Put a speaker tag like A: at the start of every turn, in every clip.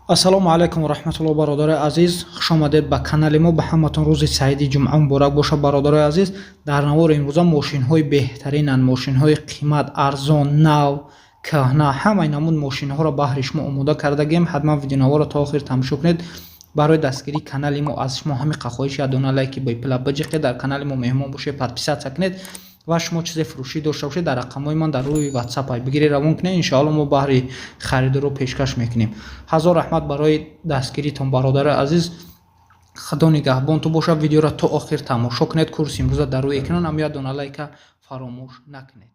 A: Ассалому алайкум ва раҳматуллоҳ, бародарои азиз, хушомадед ба канали мо. Ба ҳаматон рӯзи саиди ҷумъа муборак бошад, бародарои азиз. Дар навори имрӯза мошинҳои беҳтаринанд, мошинҳои қимат, арзон, нав, кӯҳна, ҳамаи намуд мошинҳоро баҳри шумо омода кардагем. Ҳатман видеонаворро то охир тамошо кунед. Барои дастгирии канали мо аз шумо ҳамин хоҳиш: як дона лайки бепула биҷиқед, дар канали мо меҳмон бошед, подписаться кунед ва шумо чизе фурӯшӣ дошта бошед, дар рақамҳои ман дар рӯи WhatsApp бигиред, равон кунед. Иншоалло, мо баҳри харидоро пешкаш мекунем. Ҳазор раҳмат барои дастгиритон, бародари азиз. Худо нигаҳбонтон бошад. Видеоро то охир тамошо кунед. Курси имрӯза дар рӯи экран ам, як дона лайка фаромӯш накунед.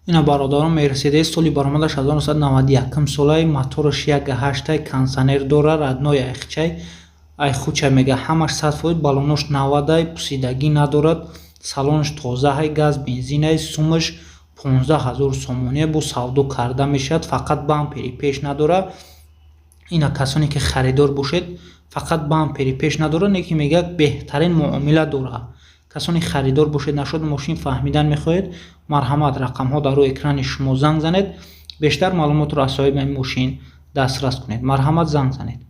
A: Ина, бародарон, Мерседес, соли баромадаш 1991 солаи, мотораш 1.8, кондиционер дора, родной, айхчай айхучай мега, ҳамаш 100%, баллонош 90, пусидагӣ надорад, салонаш тозаҳай, газ, бензинай. Сумаш 15 000 сомония, бо савдо карда мешавад. Фақат бампери пеш надора. Ина, касоне ки харидор бошед, фақат бампери пеш надора, не ки мега беҳтарин муомила дора. Касоне харидор бошед, нашуд мошин фаҳмидан мехоҳед, марҳамат, рақамҳо дар рӯи экрани шумо, занг занед, бештар маълумотро аз соҳиби ин мошин дастрас кунед. Марҳамат, занг занед.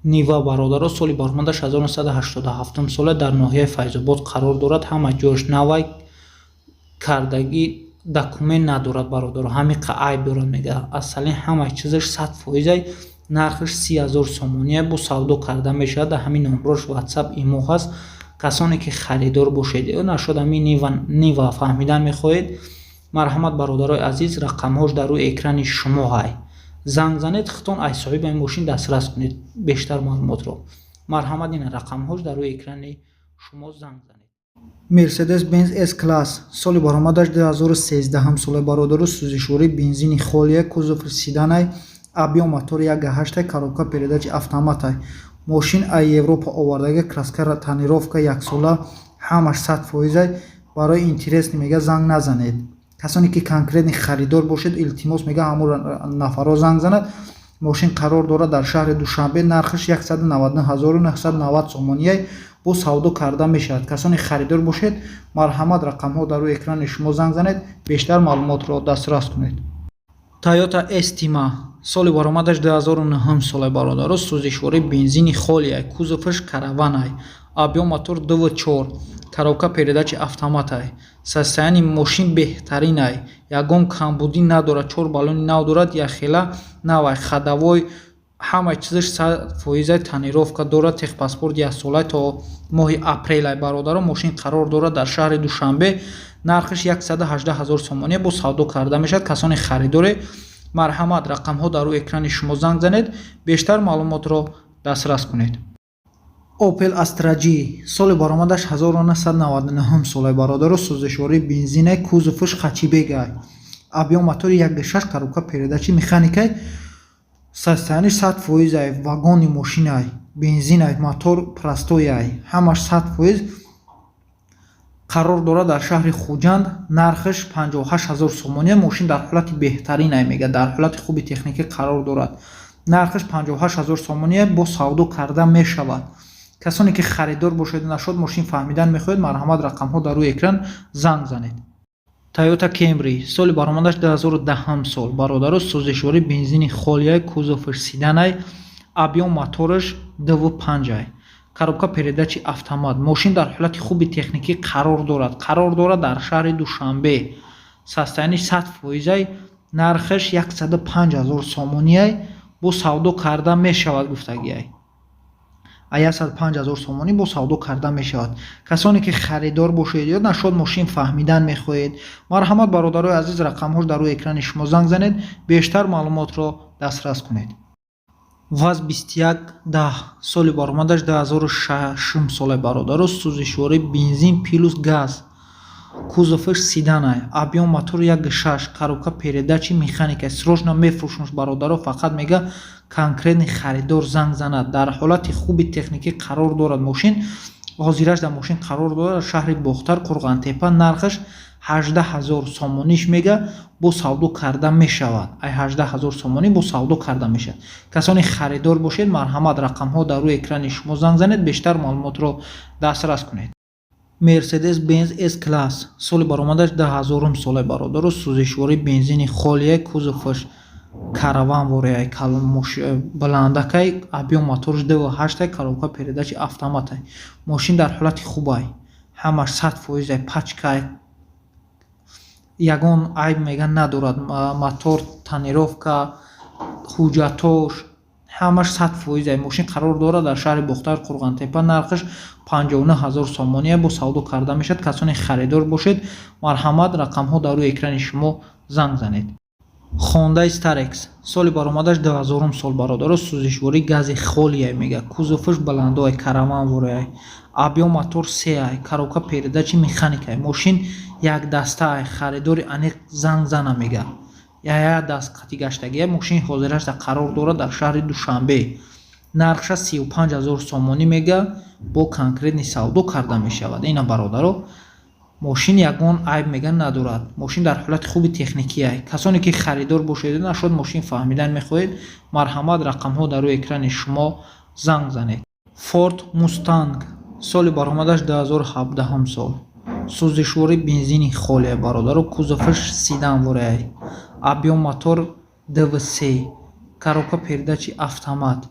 A: Нива, бародаро, соли баромадаш 1987 сола, дар ноҳияи Файзобод қарор дорад. Ҳама ҷояш навай, кардагӣ, документ надорад, бародаро, ҳамиқа айб дорад, мега. Асалин ҳамаи чизаш 100%. Нархаш 30 000 сомония, бо савдо карда мешавад. Дар ҳамин номрош WhatsApp, имо ҳаст. Касоне ки харидор бошед ё нашуд ҳамин Нива фаҳмидан мехоҳед, марҳамат, бародарои азиз, рақамҳош дар рӯи экрани шумо ҳай, занг занед, худтон аз соҳиби ин мошин дастрас кунед бештар маълумотро. Марҳамат, ина рақамҳош дар рӯи экрани шумо, занг занед. Мерседес Бенз С класс, соли баромадаш 2013 сола, бародару, сӯзишворӣ бензини холия, кузов седанай, объём мотори 1.8, коробка передачи автоматай. Мошин ай Европа овардага, краска, тонировка яксола, ҳамаш 100%. Барои интересный, мега, занг назанед. Касоне ки конкретный харидор бошед, илтимос, мега, ҳамон нафарҳо занг занад. Мошин қарор дорад дар шаҳри Душанбе, нархаш 199 990 сомонияй, бо савдо карда мешавад. Касоне харидор бошед, марҳамат, рақамҳо дар рӯи экрани шумо, занг занед, бештар маълумотро дастрас кунед. Тойота Эстима, соли баромадаш 2009 сола, бародаро, сӯзишворӣ бензини холиай, кузоваш караванай, объём мотор 2.4, коробка передачи автоматай. Состояние мошин беҳтаринай, ягон камбудӣ надорад, чор баллони нав дорад, яхела навай, ходовой, ҳамаи чизаш 100%, тонировка дорад, техпаспорт яксолай то моҳи апрелай. Бародаро, мошин қарор дорад дар шаҳри Душанбе, нархаш 118 000 сомония, бо савдо карда мешавад. Касоне харидоре, марҳамат, рақамҳо дар рӯи экрани шумо, занг занед, бештар маълумотро дастрас кунед. Opel Astra G, соли баромадаш 1999 сола, бародаро, сӯзишвории бензинай, кузоваш хэтчбекай, объём мотори 1.6, коробка передачи механикай. Состояние 100%, вагони мошинай, бензинай, мотор простояй, ҳамаш 100%. Қарор дорад дар шаҳри Хуҷанд, нархаш 58 000 сомония. Мошин дар ҳолати беҳтаринай, мега, дар ҳолати хуби техникӣ қарор дорад. Нархаш 58 000 сомония, бо савдо карда мешавад. Касоне ки харидор бошед, нашуд мошин фаҳмидан мехоҳед, марҳамат, рақамҳо дар рӯи экран, занг занед. Тойота Кемри, соли баромадаш 2010 сол, бародаро, сӯзишворӣ бензини холияй, кузоваш седанай, объём мотораш 2.5, коробка передачи автомат. Мошин дар ҳолати хуби техникӣ қарор дорад. Қарор дорад дар шаҳри Душанбе. Состояние 100%, нархаш 105 000 сомонияй, бо савдо карда мешавад гуфтагиай. А 105 000 сомонӣ бо савдо карда мешавад. Касоне ки харидор бошед ё нашуд мошин фаҳмидан мехоҳед, марҳамат, бародарои азиз, рақамҳош дар рӯи экрани шумо, занг занед, бештар маълумотро дастрас кунед. ВАЗ 2110, соли баромадаш 2006 сола, бародаро, сӯзишворӣ бензин плюс газ, кузоваш седанай, объём мотор 1.6, коробка передачи механика. Срочно мефурӯшмш, бародаро, фақат, мега, конкретный харидор занг занад. Дар ҳолати хуби техникӣ қарор дорад мошин. Ҳозираш дар мошин қарор дорад шаҳри Бохтар, Қурғантепа. Нархаш 18 000 сомониш, мега, бо савдо карда мешавад. Ай 18 000 сомонӣ бо савдо карда мешавад. Касоне харидор бошед, марҳамат, рақамҳо дар рӯи экрани шумо, занг занед, бештар маълумотро дастрас кунед. Мерседес Бенз С класс, соли баромадаш 2000-ум соле, бародаро. Сӯзишворӣ бензини холие, кузоваш караван ворияй, баландакай, объём мотораш 2,8-ай, коробка передачи автоматай. Мошин дар ҳолати хубай, ҳамаш 100%-ай, пачкай, ягон айб, мега, надорад. Мотор, тонировка, ҳуҷҷатош ҳамаш 100%-ай. Мошин қарор дорад дар шаҳри Бохтар, Қурғонтепа. Нархаш 59 000 сомония, бо савдо карда мешавад. Касоне харидор бошед, марҳамат, рақамҳо дар рӯи экрани шумо, занг занед. Хондаи Старекс, соли баромадаш 2000-ум сол, бародаро. Сӯзишворӣ гази холияй, мега, кузоваш баландоай, караван ворияй, объём мотор сеай, коробка передачи механикай. Мошин якдастаай, харидори аниқ занг зана, мега, як даст қатӣ гаштагия. Мошини ҳозирашда қарор дорад дар шаҳри Душанбе. Нархша 35 000 сомонӣ мега, бо конкретный савдо карда мешавад. Ина, бародаро, мошин ягон айб, мега, надорад. Мошин дар ҳолати хуби техникиай. Касоне ки харидор бошеду нашуд мошин фаҳмидан мехоҳед, марҳамат, рақамҳо дар рӯи экрани шумо, занг занед. Форд Мустанг, соли баромадаш 2017 сол, сӯзишворӣ бензини холия, бародаро. Кузоваш седан ворияй, объём мотор 2,3, коробка передачи автомат.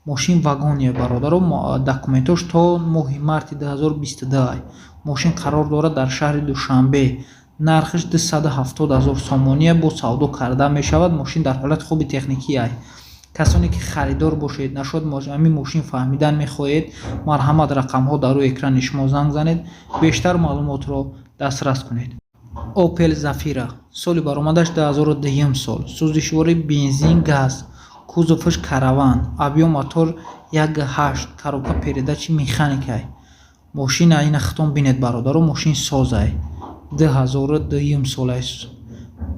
A: Мошин вагония, бародаро. Документош то моҳи марти 2022. Мошин қарор дорад дар шаҳри Душанбе. Нархаш 270 ҳазор сомония, бо савдо карда мешавад. Мошин дар ҳолати хуби техникиай. Касоне ки харидор бошед, нашуд ҳамин мошин фаҳмидан мехоҳед, марҳамат, рақамҳо дар рӯи экрани шумо, занг занед, бештар маълумотро дастрас кунед. Опел Зафира, соли баромадаш 2002 сол, сӯзишворӣ бензин, газ, кузоваш караван, объём мотор 1,8, коробка передачи механикай. Мошина ина хитон бинед, бародаро, мошин созай. 2002 солай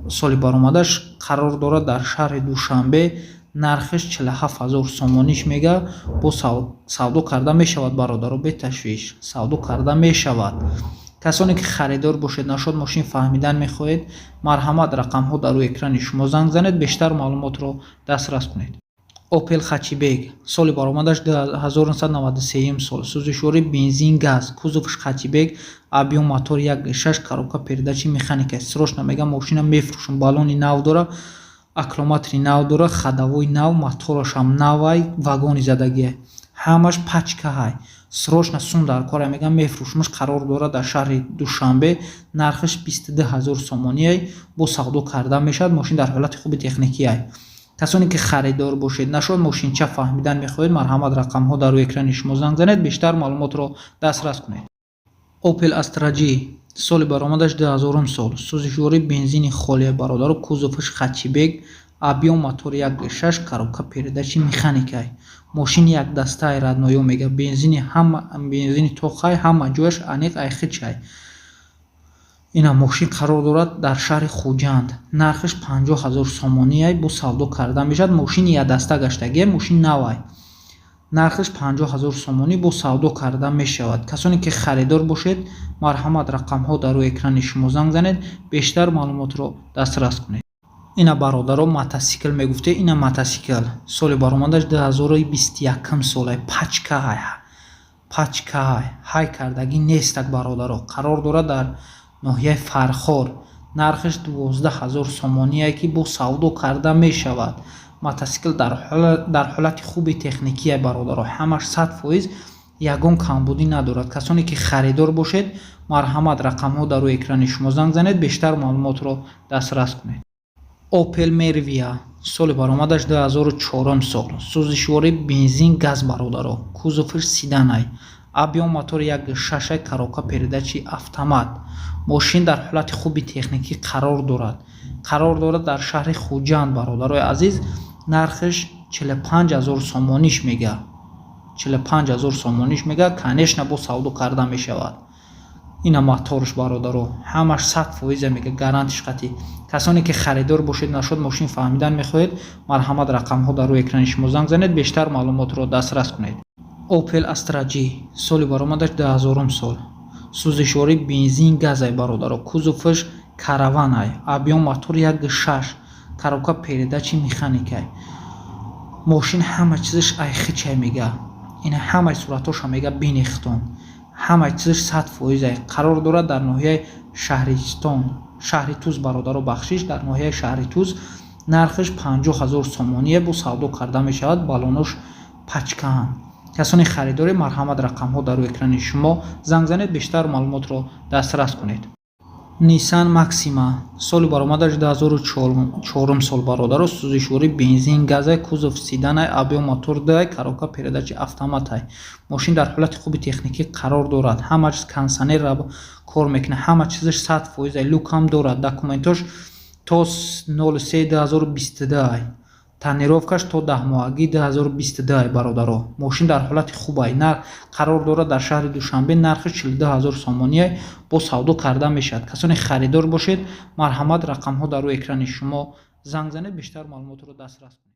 A: соли баромадаш, қарор дорад дар шаҳри Душанбе. Нархаш 47 000 сомониш мега, бо савдо карда мешавад, бародаро, беташвиш савдо карда мешавад. Касоне ки харидор бошед, нашуд мошин фаҳмидан мехоҳед, марҳамат, рақамҳо дар рӯи экрани шумо, занг занед, бештар маълумотро дастрас кунед. Опел хэтчбек, соли баромадаш 1993 сол, сӯзишворӣ бензин, газ, кузоваш хэтчбек, объём мотор 1,6, коробка передачи механика. Срочно, мегам, мошина мефурӯшам. Баллони нав дора, аккумулятори нав дора, ходовой нав, моторашам навай, вагони задагиай, ҳамаш пачкаҳай. Срочно сум дар кора, мегам, мефурӯшмаш. Қарор дорад дар шаҳри Душанбе. Нархаш 22 000 сомониай, бо савдо карда мешавад. Мошин дар ҳолати хуби техникиай. Касоне ки харидор бошед, нашуд мошинча фаҳмидан мехоҳед, марҳамат, рақамҳо дар рӯи экрани шумо, занг занед, бештар маълумотро дастрас кунед. Опел Астра Ҷи, соли баромадаш 2000 сол, сӯзишворӣ бензини холия, бародаро. Кузоваш хэтчбек, объём мотор 1,6, коробка передачи механикай. Мошини якдастаи, родной, мега, бензини ҳама, бензини тоқай, ҳама ҷояш аниқ айхичай. Ина, мошин қарор дорад дар шаҳри Хуҷанд. Нархаш 50 000 сомониай, бо савдо карда мешавад. Мошини якдаста гаштагия, мошин навай. Нархаш 50 000 сомонӣ, бо савдо карда мешавад. Касоне ки харидор бошед, марҳамат, рақамҳо дар рӯи экрани шумо, занг занед, бештар маълумотро дастрас кунед. Ина, бародаро, мотосикл мегуфте. Ина мотосикл, соли баромадаш 2021 солай, пачкаҳай, пачкаҳай, ҳай кардагӣ нестак, бародаро. Қарор дорад дар ноҳияи Фархор. Нархаш 12 000 сомоние, ки бо савдо карда мешавад. Мотосикл дар ҳолати хуби техникие, бародаро, ҳамаш 100%, ягон камбудӣ надорад. Касоне ки харидор бошед, марҳамат, рақамҳо дар рӯи экрани шумо, занг занед, бештар маълумотро дастрас кунед. Опел Мервия, соли баромадаш 2004 сол, сӯзишворӣ бензин, газ, бародаро. Кузоваш седанай, объём мотор 1,6, коробка передачи автомат. Мошин дар ҳолати хуби техникӣ қарор дорад. Қарор дорад дар шаҳри Хуҷанд, бародарои азиз. Нархаш 45 000 сомониш мега, 45 000 сомониш мега, конечно, бо савдо карда мешавад. Ина моторш, бародаро, ҳамаш 100%-а, мега, гарантиш қатъӣ. Касоне ки харидор бошед, нашуд мошин фаҳмидан мехоҳед, марҳамат, рақамҳо дар рӯи экрани шумо, занг занед, бештар маълумотро дастрас кунед. Опел Астра Ҷи, соли баромадаш 2000 сол, сӯзишворӣ бензин, газай, бародаро. Кузоваш караванай, объём мотор 1,6, коробка передачи механикай. Мошин ҳама чизаш айхичай, мега. Ина ҳамаи суратҳоша, мега, бинехтон. Ҳама чизаш 100%. Қарор дорад дар ноҳияи Шаҳристон, шаҳри Туз, бародаро, бахшиш, дар ноҳияи шаҳри Туз. Нархаш 50 000 сомоние, бо савдо карда мешавад. Балонош пачкаанд. Касоне харидоред, марҳамат, рақамҳо дар рӯи экрани шумо, занг занед, бештар маълумотро дастрас кунед. Nissan Maxima, соли баромадаш 2004 сол, бародаро. Сӯзишворӣ бензин, газай, кузов седанай, объём мотор дай, коробка передачи автоматай. Мошин дар ҳолати хуби техникӣ қарор дорад. Ҳама чиз, кондитсионер кор мекунад, ҳама чизаш 100%, люкам дорад. Документош то 03 2022, тонировкаш то 10 моҳагӣ 2022. Бародаро, мошин дар ҳолати хубай. Қарор дорад дар шаҳри Душанбе. Нархи 42 000 сомоние, бо савдо карда мешавад. Касоне харидор бошед, марҳамат, рақамҳо дар рӯи экрани шумо, занг занед, бештар маълумотро дастрас кунед.